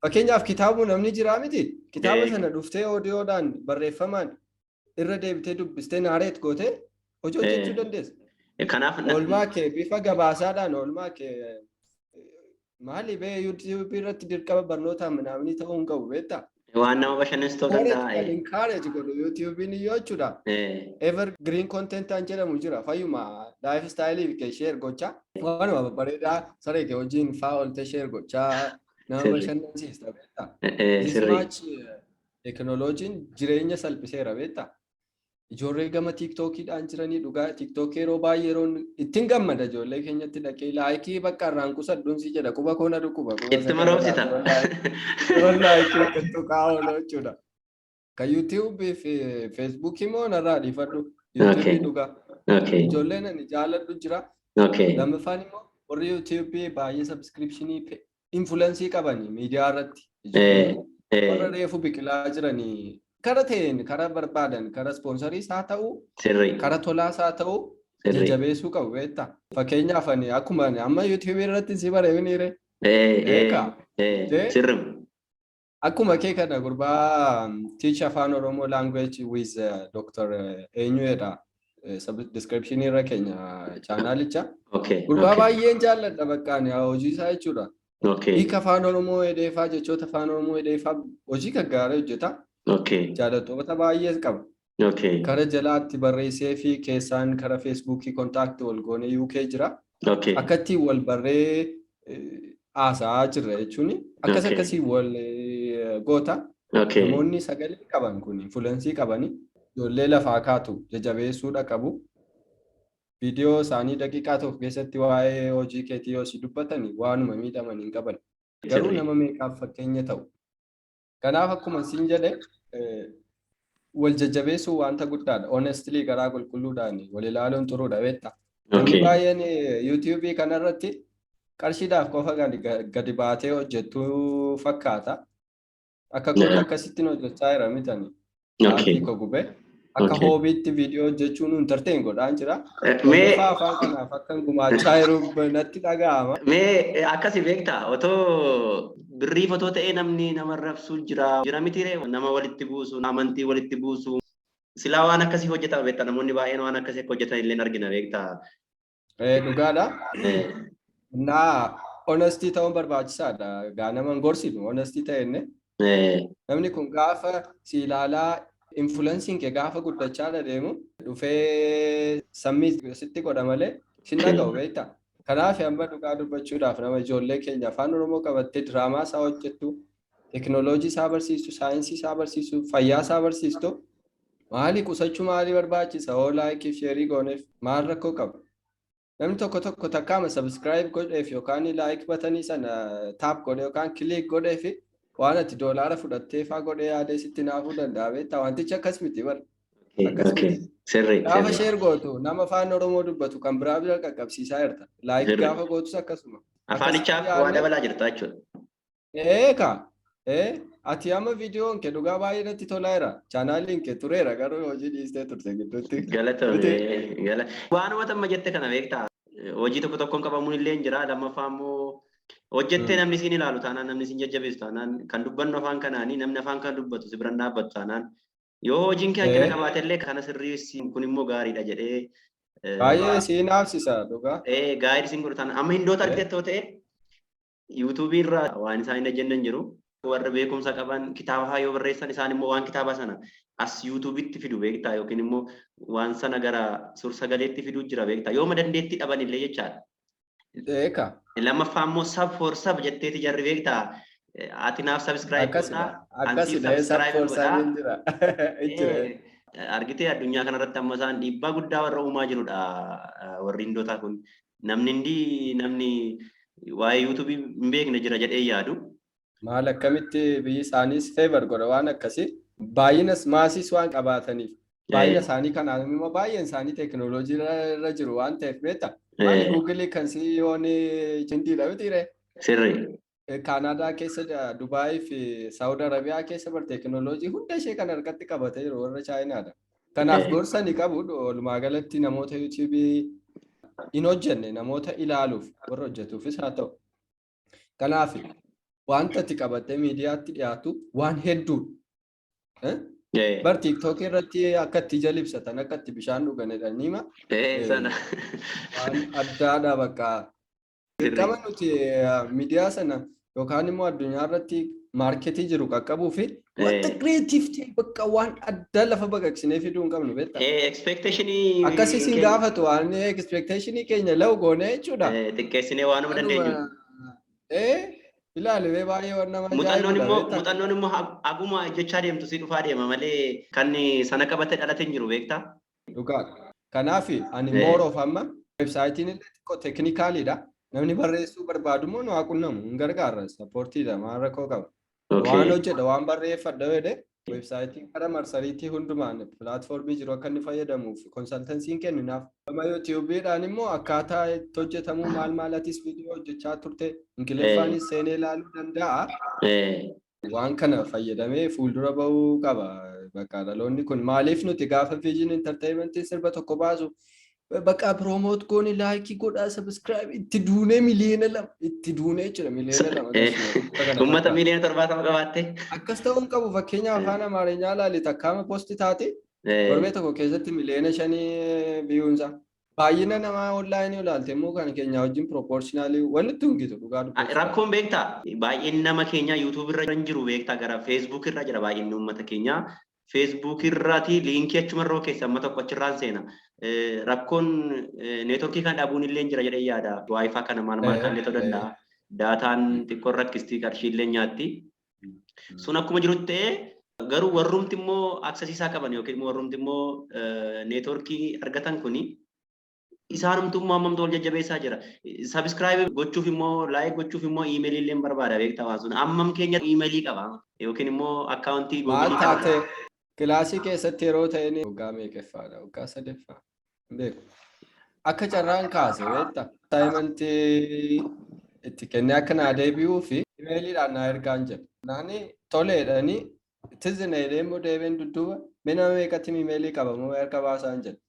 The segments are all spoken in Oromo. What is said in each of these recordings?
Fakkeenyaaf, kitaabuma namni jiraa miti. Kitaaba sana dhuftee audiodhaan, barreeffamaan irra deebitee dubbistee, narrate gootee hojii hojjechuu dandeessa. Kanaaf Oolmaa kee bifa gabaasaadhaan, oolmaa kee maali bee, YouTubeii irratti dirqama barnootaan minaamni ta'uu hin qabu, beektaa? Waan nama bashannansiisuu ta'uu danda'a. Kan encourage godhu YouTubeiin iyyuu jechuudha. Evergreen content an jedhamu jira. Fayyuma life style kee share gochaa. Waanuma babbareedaa saree kee wajjin faa ooltee share gochaa nama bashannansiista, beektaa? This much teekinooloojiin jireenya salphiseera, beektaa? Ijoollee gama TikTokiidhaan jiranii, dhugaa, TikTokii yeroo baay'ee yeroon ittiin gammada, ijoollee keenyatti dhaqee likeii bakka irraan qusadhuun si jedha, quba koona dhukkuba. Ittuma roobsita. Yeroo likeii tuttuqaa oolu jechuudha. Kan YouTubeii fi Facebookii immoo narraa dhiifadhu. YouTubeii dhugaa. Ijoolleen ani jaaladhu jira. Lammaffaan immoo warri YouTubeii baay'ee subscriptionii, influenceii qabanii miidiyaa irratti. Warra reefu biqilaa jiranii kara ta'een, kara barbaadan, kara sponsoriis haa ta'u, kara tolaas haa ta'u, jajjabeessuu qabu, beektaa. Fakkeenyaaf, ani akkuma ani amma YouTubeii irratti si bareediniire. Beekaa. Sirri. Akkuma kee kana gurbaa Teach Afaan Oromoo Language with Dr. eenyuedha. Description irra keenya channelicha. Gurbaa baay'een jaalladha bakka ani hojii isaa jechuudha. Hiika Afaan Oromoo hedheefaa, jechoota Afaan Oromoo hedheefaa, hojii gaggaarii hojjeta. Jaalattoota baay'ees qaba. Kara jalaatti barreessee fi keessaan kara Facebookii contactii wal goone, UK jira. Akkatti wal barree haasa'aa jirra jechuun akkas akkasii wal goota. Namoonni sagalee qaban kun, influenceii qabani, ijoollee lafaa kaatu jajjabeessuudha qabu. Viidiyoo isaanii daqiiqaa 1 keessatti waa'ee hojii keetii yoo si dubbatani waanuma miidhaman hin qaban. Garuu nama meeqaaf fakkeenya ta'u. Kanaaf akkuma siin jedhe, wal jajjabeessuu wanta guddaadha. Honestly, garaa qulqulluudhaan wal ilaaluun xuruudha, beektaa. Namni baay'een YouTubeii kanarratti qarshiidhaaf qofa gadi baatee hojjettu fakkaata. Akka kootti akkasittiin hojjechaa jira mitani. Sa'aatii koo gubee. Akka hobbyitti viidiyoo hojjechuun entertain godhaan jira. Mee Lammaffaa, afaan kanaaf akkan gumaachaa jiru natti dhaga'ama. Mee akkasi beektaa, otoo birriif otoo ta'ee namni nama rabsuu jira jira mitiiree, nama walitti buusu, amantii walitti buusu, silaa waan akkasii hojjetama, beektaa? Namoonni baay'een waan akkasii akka hojjetan illee argina, beektaa? Dhugaadha. Naa honesty ta'uun barbaachisaadha. Gaa nama hin gorsinu honesty ta'enne. Namni kun gaafa si ilaalaa, influenceiin kee gaafa guddachaa deemu dhufee sammii sitti godha malee sin dhaga'u, beektaa? Kanaaf amma dhugaa dubbachuudhaaf, nama ijoollee keenya Afaan Oromoo qabattee diraamaa isaa hojjettu, teekinooloojii isaa barsiistu, saayinsii isaa barsiistu, fayyaa isaa barsiistu, maali qusachuu, maalii barbaachisa? Hoo likeii fi shareii gooneef maal rakkoo qaba? Namni tokko tokko takkaama subscribe godheef yookaan like buttonii sana tap godhe yookaan click godheef waan ati doolaara fudhattee faa godhee yaadee sitti naafuu danda'a, beektaa? Wantichi akkas miti bara. Akkas miti. Gaafa share gootu nama Afaan Oromoo dubbatu kan biraa bira qaqqabsiisaa jirta. Like gaafa gootus akkasuma. Afaanichaaf waa dabalaa jirta jechuudha. Eekaa. Ati amma viidiyoon kee dhugaa baay'ee natti tolaa jira. Channeliin kee tureera, garuu hojii dhiistee turte gidduutti. Galatoomi. Waanuma amma jette kana, beektaa? Hojii tokko tokkoon qabamuun illee hin jira. Lammaffaa immoo hojjettee namni siin ilaalu taanaan, namni siin jajjabeessu taanaan, kan dubbannu afaan kanaanii, namni afaan kana dubbatu si biraan dhaabbatu taanaan, yoo hojiin kee hanqina qabaate illee kana sirrii, kun immoo gaariidha jedhee. Baay'ee siin haafsisa dhugaa. Gaarii siin godhu taanaan, amma hindoota argitettoo ta'e, YouTubeii irraa waan isaan hin hojjennan jiru. Warra beekumsa qaban kitaaba fa'aa yoo barreessan, isaan immoo waan kitaaba sana as YouTubeitti fidu, beektaa? Yookiin immoo waan sana gara suur-sagaleetti fiduu jira, beektaa? Yooma dandeettii dhaban illee jechaadha. Eeka. Lammaffaa immoo sub for sub jetteeti jarri, beektaa? Ati naaf subscribe godhaa. Akkasidha, sub for subiin jira. Jira. Argitee, addunyaa kanarratti amma isaan dhiibbaa guddaa warra uumaa jirudha warri hindootaa kun. Namni hindii namni waa'ee YouTubeii hin beekne jira jedhee yaadu. Maal, akkamitti biyyi isaaniis favor godha waan akkasii. Baay'inas massiis waan qabaataniif. Baay'ina isaanii kanaan immoo baay'een isaanii teekinooloojii irra jiru waan ta'eef, beektaa? Maali, Googleii kan CEO'n Hindiidha mitiiree? Sirri. Kaanaadaa keessa, Dubaayii fi Saawud Arabiyaa keessa bar teekinooloojii hunda ishee kan harkatti qabatee jiru warra Chaayinaadha. Kanaaf gorsa ni qabu walumaa galatti namoota YouTubeii hin hojjenne, namoota ilaaluuf, warra hojjetuufis haa ta'u. Kanaaf Wanta ati qabattee miidiyaatti dhiyaatu waan hedduudha. Bar TikTok irratti akka itti ija libsatan, akka itti bishaan dhugan jedhanii ma Sana. Waan addaadha bakka. Dirqama nuti miidiyaa sana yookaan immoo addunyaa irratti marketii jiru qaqqabuu fi wanta creative ta'e bakka waan addaa lafa baqaqsinee fiduu hin qabnu, beektaa? Expectationii Akkasii sin gaafatu, waan expectationii keenya lau goonee jechuudha. Xiqqeessinee waanuma dandeenyu. Ilaalee baay'ee waan nama Muuxannoon ajaa'ibudha, immoo beektaa? Muuxannoon immoo haguma jechaa deemtu si dhufaa deema malee kan sana qabatee dhalate hin jiru, beektaa? Dhugaadha. Kanaaf ani more of amma websiteiin illee xiqqoo technicalidha. Namni barreessuu barbaadu immoo nu haa qunnamu, hin gargaara, supportiidha, maal rakkoo qaba. Waan hojjedha, waan barreeffadha jedhe, websiteii gara marsariitii hundumaan platformii jiru akka inni fayyadamuuf consultancyn kenninaaf. Gama YouTubeiidhaan immoo akkaataa itti hojjetamuu maal maal, atis viidiyoo hojjechaa turte, Ingiliffaanis seenee ilaaluu danda'a. Waan kana fayyadamee fuuldura bahuu qaba. Bakka dhaloonni kun maaliif nuti gaafa Vision Entertainment sirba tokko baasu bakka promote goone, like godhaa, subscribe itti duunee 2 miliyoona itti duunee jechuudha, 2 miliyoona. Uummata 70 miliyoona qabaatte. Akkas ta'uu hin qabu. Fakkeenyaaf afaan Amaareenyaa ilaali, takkaama post taate torbee tokko keessatti 5 miliyoona viewunsa. Baay'ina namaa onlineii ilaalte immoo kan keenya wajjin proportionally walitti hin gitu, dhugaa dubbachuu. Rakkoon beektaa, baay'een nama keenya YouTube irra hin jiru, beektaa, gara Facebook irra jira baay'inni uummata keenyaa. Facebook irraati linkii achuma irra keessa amma tokko achirraan seena. Rakkoon networkii kan dhabuun illee jira jedhee yaada. WiFi kana maal maal kan illee ta'uu danda'a. Dataan xiqqoon rakkistii, qarshii illee nyaatti. Sun akkuma jirutti ta'ee, garuu warrumti immoo accessiisaa qaban yookiin immoo warrumti immoo networkii argatan kuni isaanumtummaa hammamtu wal jajjabeessaa jira. Subscribe gochuuf immoo, like gochuuf immoo emailii illee barbaada, beektaa, waan sun. Hammam keenya emailii qaba yookiin immoo accountii Maal Googleii qaba. Taate, kilaasii keessatti yeroo ta'e, waggaa meeqaffaadha? Waggaa sadaffaa. Hin beeku. Akka carraan kaase, beektaa? Assignmentii itti kennee akka naa deebi'uu fi emailiidhaan naa ergaan jedhe. Naani toleedhanii tizina jedhee immoo deebiin dudduuba mee nama meeqatti emailii qaba moo harka baasaan jedhe.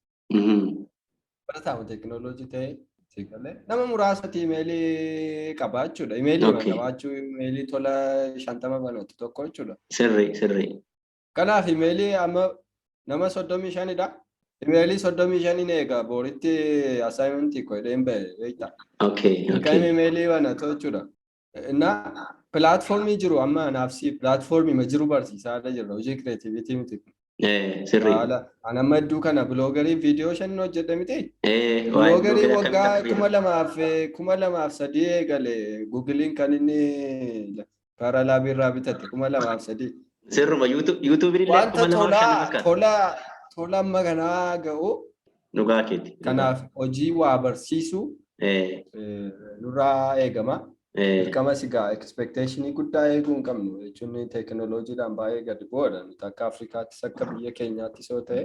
Barataama teekinooloojii ta'ee siigalee nama muraasatti emailii qaba jechuudha. Emailii qabaachuu, emailii tola 50 banatu tokko jechuudha. Sirri sirri. Kanaaf emailii amma nama 35dha. Emailii 35n eega booritti assignmentii koo jedheen bahe, beektaa? Kan emailii banatu jechuudha. Na platformii jiru amma anaaf si platformii ma jiru barsiisaa jirra, hojii creativity miti. Sirri. Haala an amma hedduu kana bloggerii viidiyoo shan hojjedhe miti. Waa'ee Bloggerii bloggerii waggaa akkamitti akka 2003 eegale. Googleiin kan inni karaa irraa bitate 2003. Sirruma, YouTubeiin illee Wanta 2005 tola fakkaata. Tola tola amma kanaa ga'u. Dhugaa keeti. Kanaaf hojii waa barsiisuu nurraa eegama. Dirqama sigaa expectationii guddaa eeguu hin qabnu jechuun teekinooloojiidhaan baay'ee gadi bu'oodha. Nuti akka Afrikaattis akka biyya keenyaattis yoo ta'e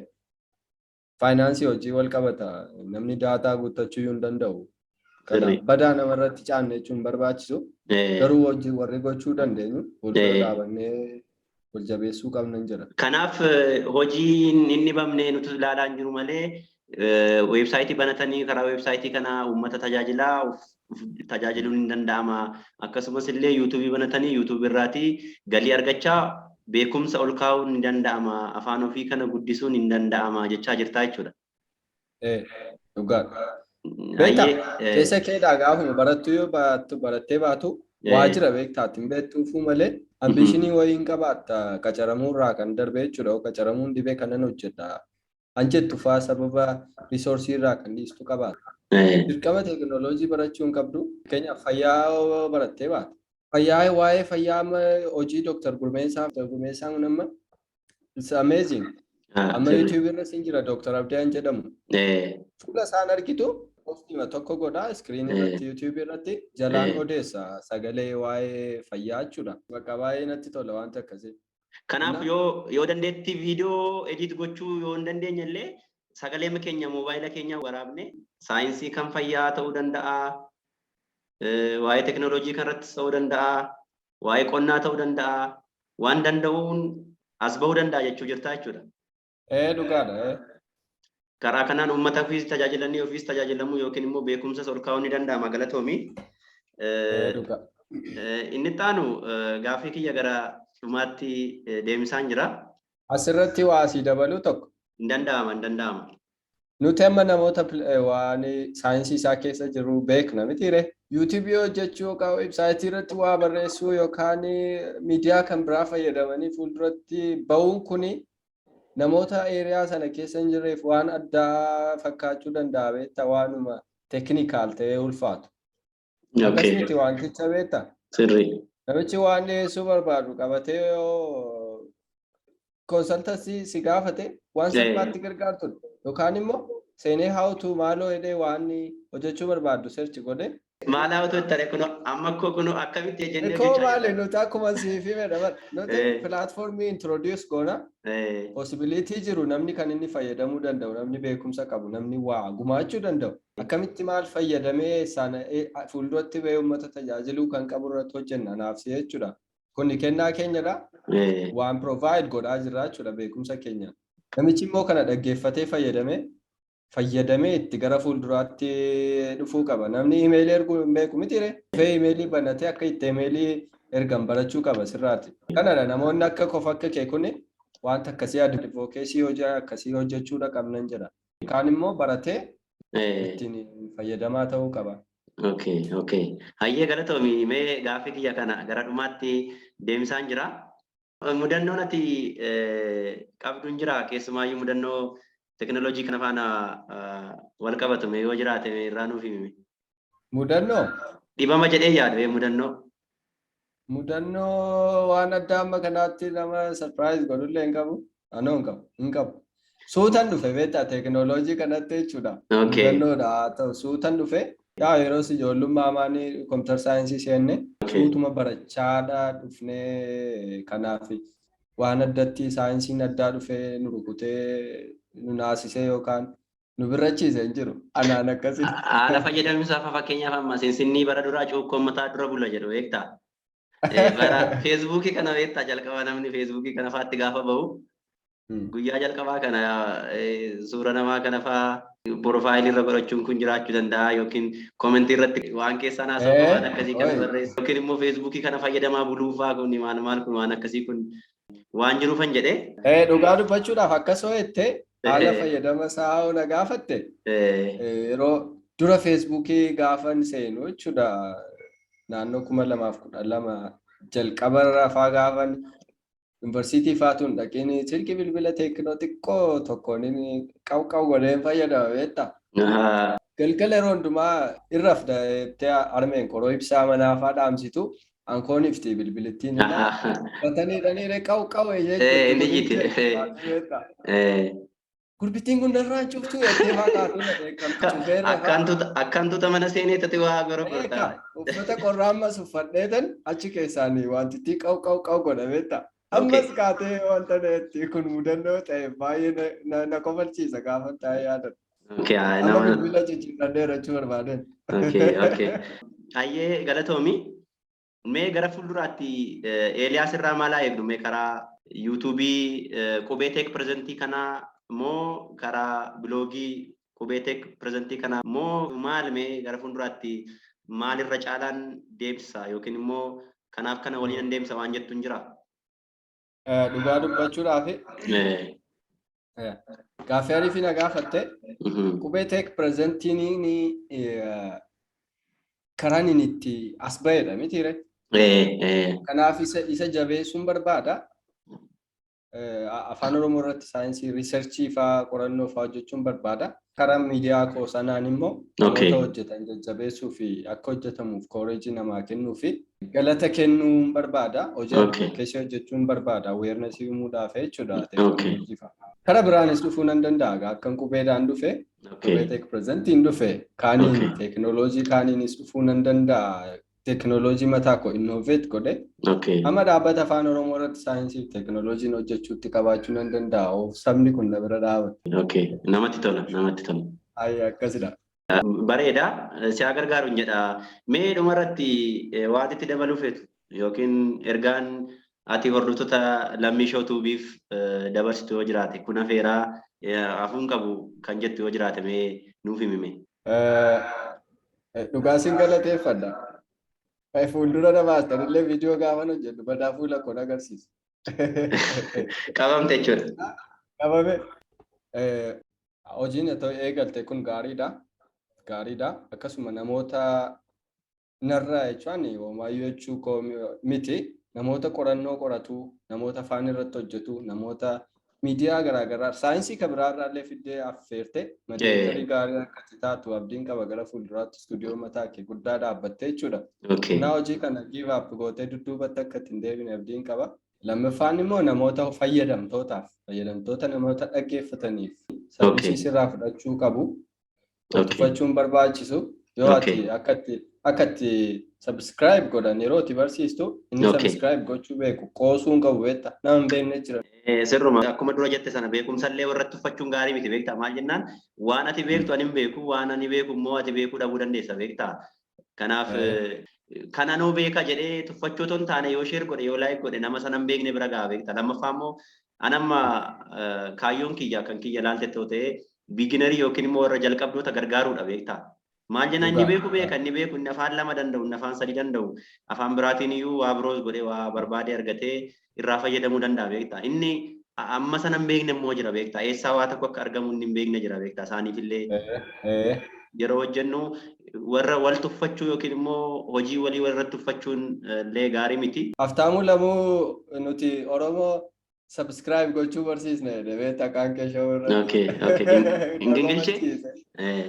faayinaansii hojii wal qabata. Namni data guuttachuu hin danda'u. Kanaaf badaa namarratti caanne jechuun barbaachisu. Garuu hojii warri gochuu dandeenyu fuuldura dhaabannee wal jabeessuu qabnan jira. Kanaaf hojiin inni bamne nuti ilaalaa hin jiru malee websiteii banatanii karaa websiteii kana uummata tajaajilaa tajaajiluun hin danda'ama. Akkasumas illee YouTubeii banatanii YouTubeii irraatii galii argachaa beekumsa ol kaa'uun ni danda'ama. Afaan ofii kana guddisuun hin danda'ama jechaa jirtaa jechuudha. Dhugaadha. Beektaa, keessa keedhaa gaafuma barattu yoo baattu barattee baatu waa jira, beektaa, ittiin beektuufuu malee ambitionii wayii hin qabaatta qacaramuurraa kan darbe jechuudha. Qacaramuun dhibee kanan hojjedha. An jettu faa sababa resourceii irraa kan dhiistu qabaata. Dirqama teekinooloojii barachuu hin qabdu. Fakkeenyaaf fayyaa barattee baata. Fayyaa, waa'ee fayyaa amma hojii Dr. Gurmeessaa, Dr. Gurmeessaan kun amma it's amazing. Amma YouTube irra sin jira Dr. Abdiyaan jedhamu. Fuula isaan argitu postima tokko godha screen irratti, YouTube irratti jalaan odeessa sagalee waa'ee fayyaa jechuudha. Bakka baay'ee natti tola wanta akkasii. Kanaaf yoo dandeetti viidiyoo edit gochuu yoo hin dandeenye illee sagalee keenya moobaayila keenya waraabne saayinsii kan fayyaa ta'uu danda'a, waa'ee teekinooloojii kanarrattis ta'uu danda'a, waa'ee qonnaa ta'uu danda'a, waan danda'uun as bahuu danda'a jechuu jirta jechuudha. Ee, dhugaadha. Karaa kanaan uummata ofiis tajaajilanii ofiis tajaajilamuu yookiin immoo beekumsas ol kaa'uun ni danda'ama, galatoomi. Ee, dhugaa. Inni itti aanu gaaffii kiyya gara dhumaatti deemsaan jira. Asirratti waa asii dabaluu tokko. Hin danda'ama, hin danda'ama. Nuti amma namoota waan saayinsii isaa keessa jiru beekna mitiire. YouTubeii hojjechuu yookaan websiteii irratti waa barreessuu yookaan miidiyaa kan biraa fayyadamanii fuulduratti bahuun kuni namoota area sana keessa hin jirreef waan addaa fakkaachuu danda'a, beektaa, waanuma technical ta'ee ulfaatu. Akkas miti wanticha, beektaa? Sirrii. Namichi waan dhiyeessuu barbaadu qabatee yoo consultancy si gaafate waan salphaatti gargaartudha. Yookaan immoo seenee how to maaloo jedhee waan hojjechuu barbaaddu search godhee. Maal how to itti kun amma koo kun akkamitti jennee Koo maali, nuti akkuma siif himedha bara. Nuti platformii introduce goona. Possibility jiru namni kan inni fayyadamuu danda'u, namni beekumsa qabu, namni waa gumaachuu danda'u. Akkamitti maal fayyadamee sana fuulduratti bahee uummata tajaajiluu kan qabu irratti hojjenna naaf si jechuudha. Kuni kennaa keenyadha. Waan provide godhaa jirra jechuudha beekumsa keenya. Namichi immoo kana dhaggeeffatee fayyadamee itti gara fuulduraatti dhufuu qaba. Namni emailii erguu hin beeku mitiire. Dhufee emailii banatee akka itti emailii ergan barachuu qaba sirraati. Kanadha, namoonni akka kofa akka kee kuni wanta akkasii advocacy hojii akkasii hojjechuudha qabnan jedha. Kaan immoo baratee ittiin fayyadamaa ta'uu qaba. Okay. Hayyee, galatoomi. Mee gaaffii kiyya kana gara dhumaatti deemsaan jira. Mudannoon ati qabdu hin jira, keessumaayyuu mudannoo teekinooloojii kana faana wal qabatu mee yoo jiraate mee irraa nuuf himi. Mudannoo? Dhibama jedhee yaadu mudannoo. Mudannoo waan addaa amma kanaatti nama surprise godhullee hin qabu. Anoo hin qabu. Hin qabu. Suutan dhufe, beektaa, teekinooloojii kanatti jechuudha. Mudannoodha haa ta'u, suutan dhufe. Yaa, yeroo ijoollummaa amaanii computer scienceii seenne suutuma barachaadha dhufnee, kanaaf waan addatti saayinsiin addaa dhufee nu rukutee nu naasisee yookaan nu birrachiise hin jiru. Anaan akkasitti. Haala fayyadamiinsaa fakkeenyaaf amma sinsinnii bara duraa cuukkoon mataa dura bula jedhu, beektaa? Bara Facebookii kana, beektaa, jalqaba namni Facebookii kana faatti gaafa bahu guyyaa jalqabaa kana suura namaa kana faa profileii irra godhachuun kun jiraachuu danda'a, yookiin commentii irratti waan keessaan haasa'u waan akkasii kana barreessu, yookiin immoo Facebookii kana fayyadamaa buluu faa kun maal maal kun waan akkasii kun waan jiruufan jedhee. Dhugaa dubbachuudhaaf akkas hoo jettee haala fayyadama isaa hoo na gaafatte, yeroo dura Facebookii gaafan seenu jechuudha, naannoo 2012 jalqaba rafaa gaafan yuunivarsiitii faatuun dhaqiin silkii bilbila Tecno xiqqoo tokkoon qaw qaw godheen fayyadama, beektaa? Galgala yeroo hundumaa irra jettee harmeen koroo ibsaa manaa faa dhaamsitu ankoon ifti bilbilittiin batanii dhanii qaw qaw. Jechuudha. Gurbittiin kun narraan cuftuu jettee faa kaatu na dheekkamtu. Akkantuuta mana seenee tati waa gora. Uffata qorraa ammas uffadheetan achi keessaanii wantittii qaw qaw qaw godha, beektaa? Ammas kaatee wanta natti kun mudannoo ta'e baay'ee na kofalchiisa gaafa taa'ee yaadatu. Amma bilbila jijjiirradhee jechuu barbaadan. Hayyee, galatoomi. Mee gara fuulduraatti Eeliyaas irraa maal haa eegnu? Mee karaa YouTubeii Qubee Tech Presentii kanaa moo karaa blogii Qubee Tech Presentii kanaa moo maal, mee gara fuulduraatti maalirra caalaan deemsisa yookiin immoo kanaaf kana waliin deemsa waan jettu hin jiraa? Dhugaa dubbachuudhaaf gaaffii ariifii na gaafatte. Qubee Tech Presentiin karaan inni itti as ba'edha mitiire. Kanaaf isa jabeessuun barbaada. Afaan Oromoo irratti saayinsii researchii fa'aa qorannoo fa'aa hojjechuun barbaada. Karaa miidiyaa koo sanaan immoo namoota hojjetan jajjabeessuu fi akka hojjetamuuf courageii namaa kennuu fi galata kennuun barbaada. Hojii advocacy hojjechuun barbaada. Awarenessii uumuudhaaf jechuudha. Karaa biraanis dhufuu nan danda'a. Akkan qubeedhaan dhufe, Qubee Tech Presentiin dhufe, kaaniin teekinooloojii kaaniinis dhufuu nan danda'a. Teekinooloojii mataa koo innovate godhe. Amma dhaabbata afaan Oromoo irratti saayinsii fi teekinooloojiin hojjechuutti qabaachuu nan danda'a. Sabni kun na bira dhaabata. Namatti tola, namatti tola. Ayyi, akkasidha. Bareeda, si haa gargaaru jedha. Mee dhumarratti waan itti dabaluu feetu yookiin ergaan ati hordoftoota Lammii Show Tubeiif dabarsitu yoo jiraate, kun afeeraa hafuun qabu kan jettu yoo jiraate mee nuuf himime. Dhugaa sin galateeffadha. Fuuldura namaas tanillee viidiyoo gaafan hojjedhu badaa fuula koon agarsiisa. Qabamte jechuudha. Qabame. Hojiin otoo eegalte kun gaariidha. Gaariidha. Akkasuma namoota narraa jechuun homaayyuu jechuu koo miti. Namoota qorannoo qoratu, namoota afaan irratti hojjetu, namoota miidiyaa garaagaraa saayinsii kan biraarraa illee fiddee affeerte moderator gaarii akka itti taatu abdiin qaba gara fuulduraatti istuudiyoo mataa kee guddaa dhaabbatte jechuudha. Naa hojii kana give up gootee dudduubatti akka ittiin deebine abdiin qaba. Lammaffaan immoo namoota fayyadamtootaaf, fayyadamtoota namoota dhaggeeffataniif service sirraa fudhachuu qabu. Tuffachuun barbaachisu yoo ati akka itti subscribe godhan yeroo itti barsiistu inni subscribe gochuu beeku qoosuu hin qabu beekta, nama hin beekne jira. Sirruma, akkuma dura jette sana beekumsallee warratti tuffachuun gaarii miti, beektaa. Maal jennaan, waan ati beektu ani hin beeku, waan ani beeku immoo ati beekuu dhabuu dandeessa, beektaa. Kanaaf kana nuu beeka jedhee tuffachuu otoo hin taane, yoo share godhe, yoo like godhe, nama sana hin beekne bira gaha, beektaa. Lammaffaa immoo anamma kaayyoon kiyya kan kiyya laalte ta'e beginner yookiin immoo warra jalqabdoota gargaaruudha, beektaa. Maal jennaan, inni beeku beeka, inni beeku, inni afaan lama danda'u, inni afaan sadi danda'u, afaan biraatiin iyyuu waa biroos godhee waa barbaade argatee irraa fayyadamuu danda'a, beektaa. Inni amma sana hin beekne immoo jira, beektaa. Eessaa waa tokko akka argamu inni hin beekne jira, beektaa. Isaaniif illee yeroo hojjennu warra wal tuffachuu yookiin immoo hojii walii walirratti tuffachuun illee gaarii miti. Haftaamuu Lamuu nuti Oromoo subscribe gochuu barsiisne jedhee aqaan kee show irratti. Okay. Gingilchee?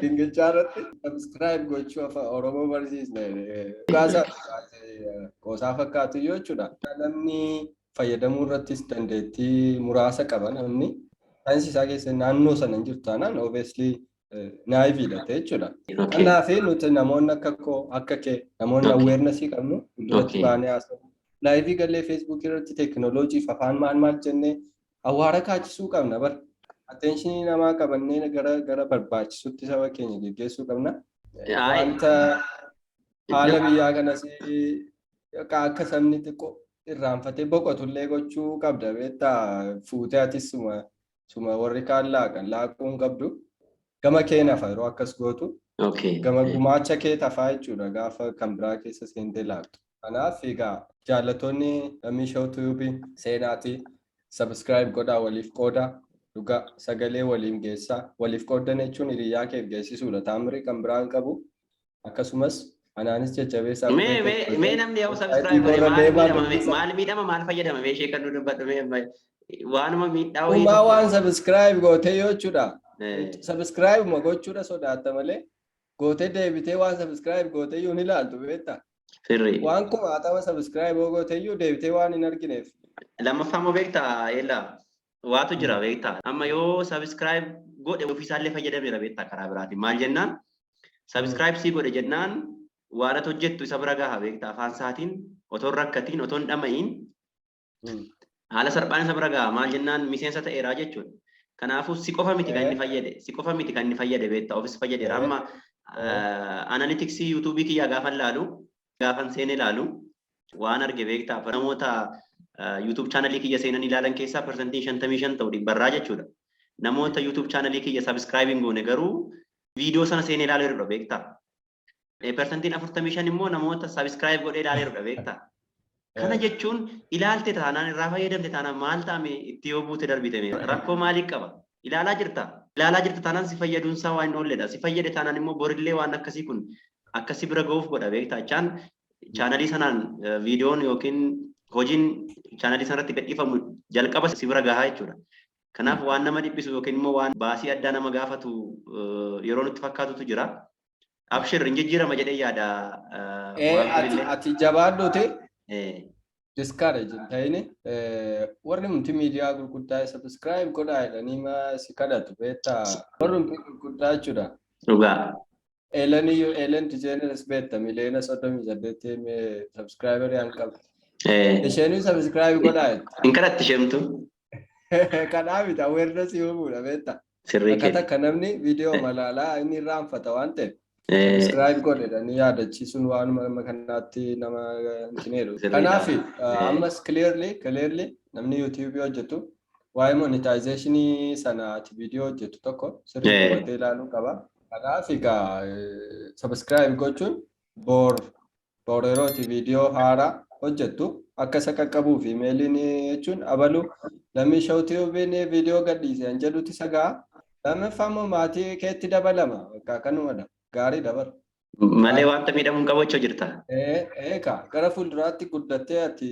Gingilchaa irratti subscribe gochuu afaan Oromoo barsiisne. Dhugaasaa qoosaa fakkaatu iyyuu jechuudha. Namni fayyadamuu irrattis dandeettii muraasa qaba namni. Saayinsii isaa keessa naannoo sana hin jirtu taanaan obviously naive dha ta'e jechuudha. Kanaaf nuti namoonni akka koo, akka kee, namoonni awareness qabnu fuulduratti baanee haasa'u. Live galee Feesbuukii irratti teekinooloojiif afaan maal maal jennee awwaara kaachisuu qabna bara. Attention namaa qabannee gara barbaachisutti saba keenya geggeessuu qabna. Wanta haala biyyaa kanas akka sabni xiqqoo irraanfatee boqotullee gochuu qabda, beektaa, fuutee atis suma warri kaan laaqan laaquu hin qabdu. Gama kee nafa yeroo akkas gootu. Gama gumaacha kee tafaa jechuudha gaafa kan biraa keessa seentee laaqxu. Kanaaf egaa jaallattoonni Lammii Show Tube seenaatii subscribe godhaa, waliif qoodaa, dhugaa sagalee waliin geessaa. Waliif qooddan jechuun hiriyyaa keef geessisuudha, taamirii kan biraan qabu. Akkasumas anaanis jajjabeessaa. Mee namni yoo subscribe godhe maal miidhama, maal fayyadama? Mee ishee kan nu dubbadhu, mee waanuma miidhaa wayii. Uumaa waan subscribe gootee yoo jechuudha. Subscribe ma gochuudha sodaatta malee gootee deebitee waan subscribe gootee iyyuu ni ilaaltu, beektaa? Sirrii. Waan kumaatama subscribe yoo gootee iyyuu deebitee waan hin argineef. Lammaffaa immoo beektaa, Eelaa, waatu jira, beektaa. Amma yoo subscribe godhe ofiisaallee fayyadameera, beektaa, karaa biraatiin. Maal jennaan, subscribe sii godhe jennaan waan ati hojjettu isa bira gaha, beektaa, afaan isaatiin otoo hin rakkatiin, otoo hin dhama'iin haala salphaan isa bira gaha. Maal jennaan, miseensa ta'eeraa jechuudha. Kanaafuu si qofa miti kan inni fayyade, si qofa miti kan inni fayyade, beektaa, ofis fayyadeera. Amma analytics yuutuubii kiyyaa gaafan laalu, gaafan seenee laalu, waan arge, beektaa, namoota YouTube channel kiyya seenan ilaalan keessaa 55% ta'u dhibbarraa jechuudha. Namoota YouTube channel kiyya subscribe hin goone garuu viidiyoo sana seenee ilaaleerudha, beektaa. 45% immoo namoota subscribe godhee ilaaleerudha, beektaa. Kana jechuun ilaalte taanaan, irraa fayyadamte taanaan, maal ta'ame itti yoo buute darbite rakkoo maalii qaba? Ilaalaa jirta. Ilaalaa jirta taanaan si fayyaduunsaa waan hin oolledha. Si fayyade taanaan immoo borillee waan akkasii kun akkasii bira ga'uuf godha, beektaa. Channel sanaan viidiyoon yookiin hojiin channel sanarratti gadhiifamu jalqaba si bira gahaa jechuudha. Kanaaf waan nama dhiphisu yookiin immoo waan baasii addaa nama gaafatu yeroo nutti fakkaatutu jira. Abshir, hin jijjiirama jedhee yaada. Ati jabaadhuuti discourage hin ta'ini. Warri nuti miidiyaa gurguddaa subscribe godhaa jedhanii si kadhatu, beektaa, warri nuti gurguddaa jechuudha. Dhugaa. Ellen iyyuu, Ellen DeGeneres, beekta, miliyoona 38 subscriber an qabdi. Isheenis subscribe godhaa jetti. Hin kadhatti isheemtu. Kadhaa miti, awareness uumuudha, beekta. Sirrii. Akka takka namni viidiyoo malaalaa inni irraanfata waan ta'eef subscribe godhedhanii yaadachiisuun waanuma nama kanaatti nama hin jedhu. Kanaaf ammas clearly namni YouTube hojjetu waa'ee monetization sana ati viidiyoo hojjetu tokko sirriitti hubatee ilaaluu qaba. Kanaaf egaa subscribe gochuun boor Booreerooti viidiyoo haaraa hojjettu akka isa qaqqabuuf imeeliin jechuun abaluu Lammii Show Tubeiin viidiyoo gadhiise an jedhutti isa ga'a. Lammaffaa immoo maatii keetti dabalama. Bakka kanumadha. Gaarii dabala. Malee wanta miidhamuu hin qabu jechuu jirta. Eegaa gara fuulduraatti guddattee ati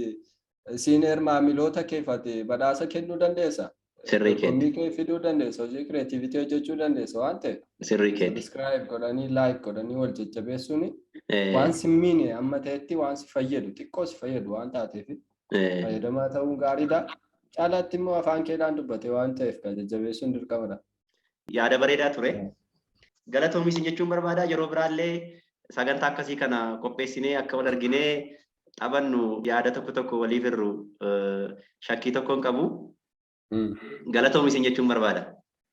senior maamiloota keef ati badhaasa kennuu dandeessa. Sirrii keeti. Dorgommii kee fiduu dandeessa. Hojii creativity hojjechuu dandeessa waan ta'eef. Sirrii keeti. Subscribe godhanii, like godhanii wal jajjabeessuun waan si miine amma ta'etti waan si fayyadu, xiqqoo si fayyadu waan taateef fayyadamaa ta'uun gaariidha. Caalaatti immoo afaan keedhaan dubbate waan ta'eef kan jajjabeessuun dirqamadha. Yaada bareedaa ture. Galatoomis jechuun barbaada. Yeroo biraallee sagantaa akkasii kana qopheessinee akka wal arginee taphannu, yaada tokko tokko waliif hirru shakkii tokko hin qabu. Galatoomis jechuun barbaada.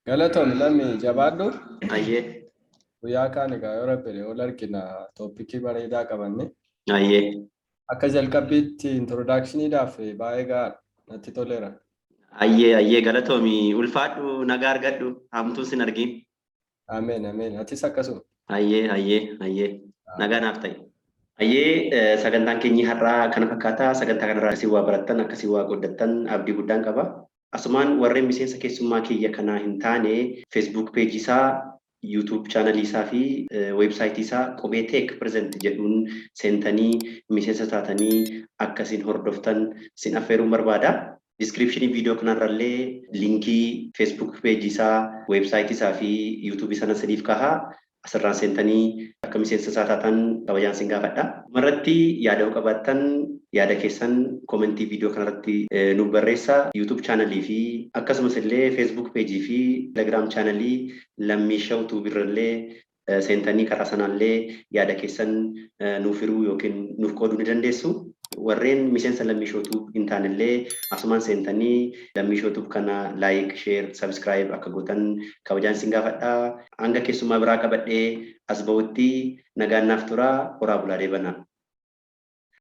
Galatoomi Lammii, jabaadhu. Ayyee. Guyyaa kaan egaa yoo rabbi wal argina, topicii bareedaa qabanne. Ayyee. Akka jalqabbiitti introductioniidhaaf baay'ee gahaadha. Natti toleera. Ayyee, galatoomi, ulfaadhu, nagaa argadhu, hamtuun sin argin. Ameen, ameen. Atis akkasuma. Ayyee, nagaa naaf ta'i. Ayyee, sagantaan keenyi har'aa kana fakkaata. Sagantaa kanarraa akkasii waa barattan, akkasii waa qooddattan abdii guddaan qaba. Asumaan warreen miseensa keessummaa kiyya kanaa hin taane Facebook pageii isaa, YouTube channelii isaa fi websiteii isaa Qubee Tech Present jedhuun seentanii miseensa taatanii akkasiin hordoftan sin affeeruun barbaada. Descriptionii viidiyoo kanarrallee linkii Facebook pageii isaa, websiteii isaa fi YouTubeii sana siniif kahaa. Asirraan seentanii akka miseensa isaa taatan kabajaan sin gaafadha. Dhumarratti yaada yoo qabaattan yaada keessan commentii viidiyoo kanarratti nuuf barreessaa. YouTube channelii fi akkasumas illee Facebook pageii fi Telegram channelii Lammii Show Tube irrallee seentanii karaa sanaallee yaada keessan nuuf hiruu yookiin nuuf qooduu ni dandeessu. Warreen miseensa Lammii Show Tube hin taanellee asumaan seentanii Lammii Show Tube kana like, share, subscribe akka gootan kabajaan isin gaafadha. Hanga keessummaa biraa qabadhee as bahutti nagaan naaf tura. Horaa bulaa deebanaa.